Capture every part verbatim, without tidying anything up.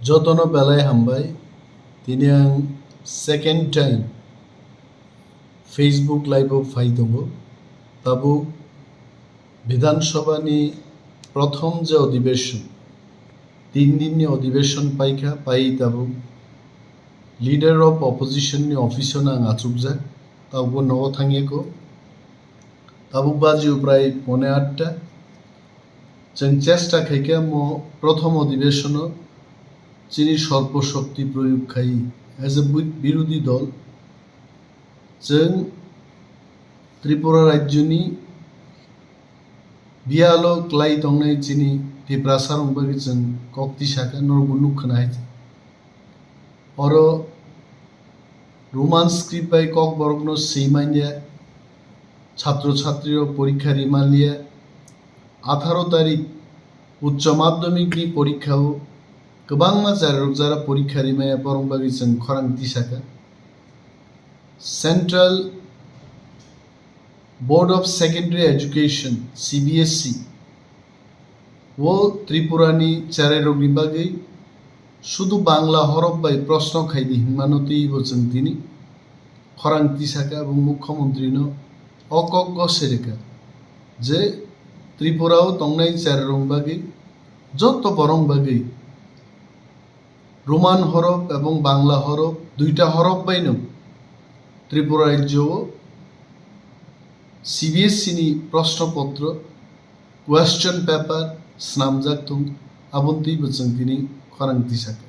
Jotono belai hambai, tini ang second time Facebook live o phai tongo. Tabuk Bidhan Sabha ni prothom je odhibeshon, tin din ni odhibeshon paikha, pai tabuk Leader of Opposition ni office o no ang achukjak, tabuk nogo thangya ko. Tabuk baji o prai pone atta. Chwng chesta khaikha mo prothom odhibeshono chini sorpo shokti proyog khai as a bi-, birodhi dol. Chwng Tripura rajyoni biyalo klai tongnai chini Tiprasa rok bagwi chwng kok tisakha, norokbo nukkhwna hai. Oro Roman script bai Kokborokno swi manya, chhatro chhatrirok porikha ri manliya. Atharo tarik Uccho Madhyamik ni porikha o kwbangma chararok jara porikha ri maya, borok bagwi chwng khorang tisakha. Central Board of Secondary Education, C B S E, o Tripura ni cherairokni bagwi sudu Bangla horof bai proshno khaidi hinmano twibo chwng tini khorang tisakha, abo Mukhyamantri no o kok gose rikha je Tripura o tongnai cherairokni bagwi, jotto borok bagwi Roman horof ebong Bangla horof, duita horof baino Tripura rajyo o C B S E ni proshno potro, question paper, snamjak thung, aboni twibo chwng tini khorang tisakha.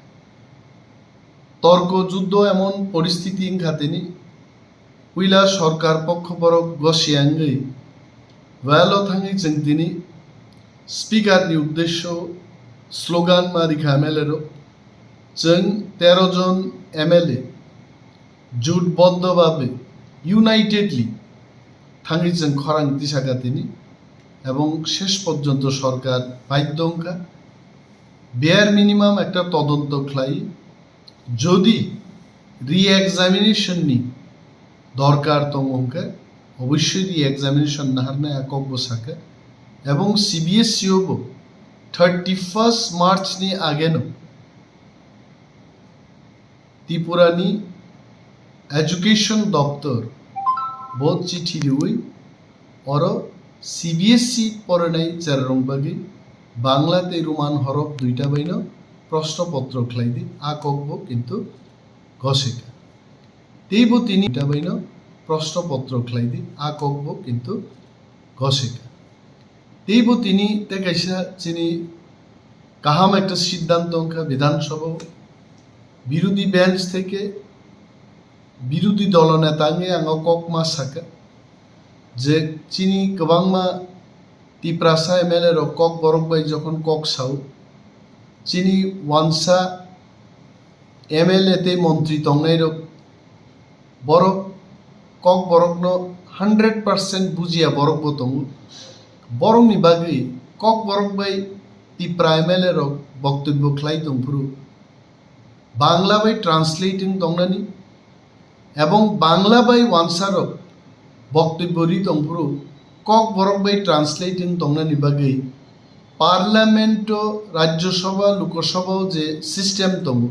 Torko juddo emon poristiti wngkha tini, puila sorkar pokho borok gosiya wngwi well o thangwi chwng tini speaker ni uddesyo slogan ma rikha M L A rok. Chwng tero jon M L A jotboddo babe, unitedly thangwi chwng khorang tisakha tini, ebong shesh porjonto sorkar baiddo wngkha bare minimum ekta todonto khlai. Jodi re-examination ni dorkar tongo hwnkhe, obossoi re-examination naharnai a kokbo sakha, ebong C B S E o bo thirty first March ni ageno Tripura ni Education Doptor bo chithi riwi oro C B S E porinai cherarok bagwi Bangla tei Roman horof duita baino proshno potro khlai di, a kokbo kintu gosika. Teibo tini duita baino proshno potro khlai di, a kokbo kintu gosika. Teibo tini tei kaisa chini kaham ekta siddhanto wngkha Bidhan Sabha o, birodhi bench theke birodhi dolo neta wngwi ang o kok ma sakha je chini kwbangma Tiprasa M L A rok Kokborok bai jokhon kok sao, chini wansa M L A tei montri tongnai rok borok Kokborokno hundred percent bujiya borokbo tongo. Borokni bagwi Kokborok bai Tipra M L A rok boktobyo khlai tongphuru Bangla bai translate wng tongnani ebong Bangla bai wansarok boktobyo ri tongphuru Kokborok bai translate wng tongnani bagwi Parliament o, Rajya Sabha, Lok Sabha o je system tongo,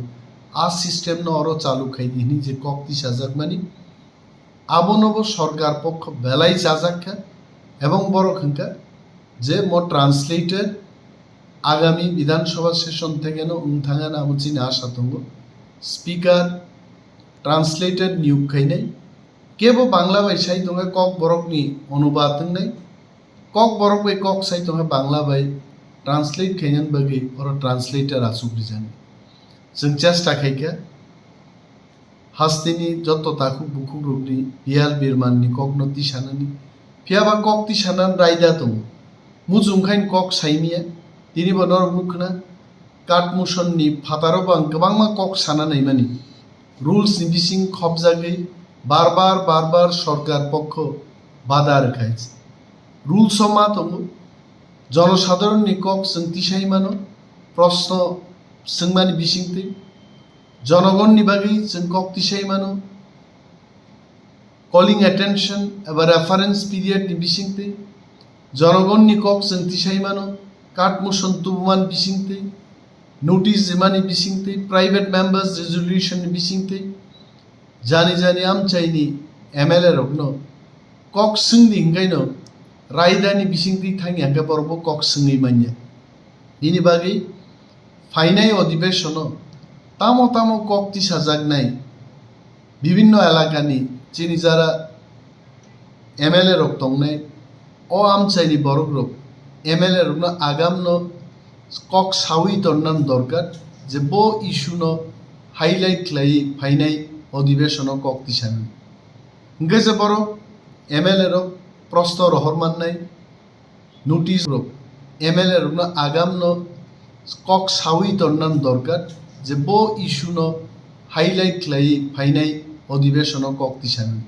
a system no oro chalu khai di hwnwi je kok tisajakmani, abono bo sorkar pokho belai chajakha, ebong borok hwnkha je mo translator agami Bidhan Sabha session thekeno wng thangani abo chini asa tongo. Speaker, translator niyok khainai, kebo Bangla bai sai tongkha, Kokborokni onubad wngnai, Kokborok bai kok sai tongkha Bangla bai translate khainani bagwi oro translator achuk rijani. Chwng chesta khaikha hasteni joto takhuk bukhukrokni biyal birmanni kokno tisanani. Phiyaba kok tisanani raida tongo. Muchung khaini kok saimiya, tinibo norok nukkhna. Katmuson ni phataro bo ang kwbangma kok sana naimani. Rules ni bising khopjagwi bar bar, bar bar sorkar pokho bada rwkhai. Rules o ma tongo, jonosadharon ni kok chwng tisai mano, proshno swngmani bisingtwi, jonogon ni bagwi chwng kok tisai mano, calling attention eba reference period ni bisingtwi, jonogon ni kok chwng tisai mano, Katmuson tubuman bisingtwi, notice rimani bisingtwi, private members resolution ni bisingtwi, jani jani amchaini M L A rokno kok swngdi hinkaino raidani bisingtwi thangya hwnkhe borokbo kok swngwi manya. Nini bagwi phainai odhibesono tamo tamo kok tisajaknai bibinno elakani chini jara M L A rok tongnai, o amchaini borok rok M L A rokno agamno kok sawi tonnani dorkar je bo issue no highlight khlaiwi phainai odhibesono kok tisanani. Hwnkhe je borok M L A rok prosto rohor mannai, notice rok M L A rokno agamno kok sawi tonnani dorkar je bo issue no highlight khlaiwi phainai odhibesono kok tisanani.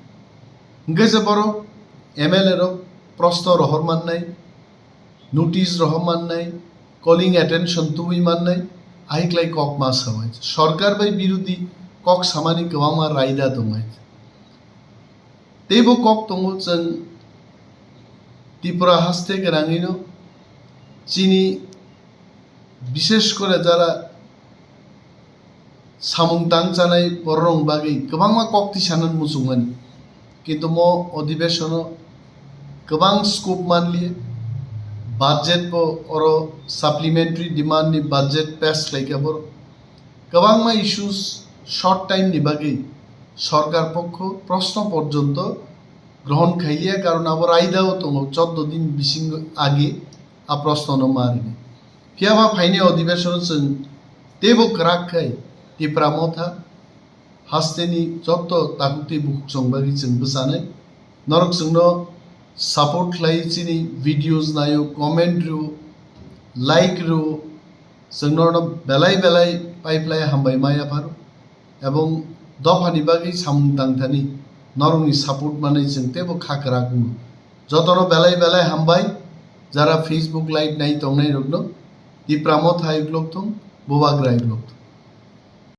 Hwnkhe je borok M L A rok prosto rohor mannai, notice rohor mannai, calling attention tubui mannai, ahiklai kok ma sawai. Sorkar bai birodhi kok samani kwbangma raida tongmai. Teibo kok tongo chwng Tripura haste gwnangwino chini bishesh kore jara samung tang chanai bororok bagwi kwbangma kok tisanani muchungmani. Kintu mo odhibesono kwbang scope manliya, budget bo oro supplementary demand ni budget pass khlaikha borok. Kwbangma issues short time ni bagwi sorkar pokho proshno porjonto grohon khailiya, karon abo raidao tongo choddo din bisingo age a proshno no ma rini. Phiyaba phainai odhibesono chwng teibo kwrak khai Tipra Motha hasteni jotto takhuk tei bukhuk chwng bagwi chwng bwchanai. Norok chwngno support khlai, chini videos naio, comment rw, like rw, chwng norokno belai belai pipeline hambai ma yapharo. Ebong dophani bagwi samung tangthani norokni support manwi chwng teibo kha kwrak wngo. Jotono belai belai hambai, jara Facebook live nai tongnai rokno Tipra Motha hai uklok thung, Bubagra hai uklok thung.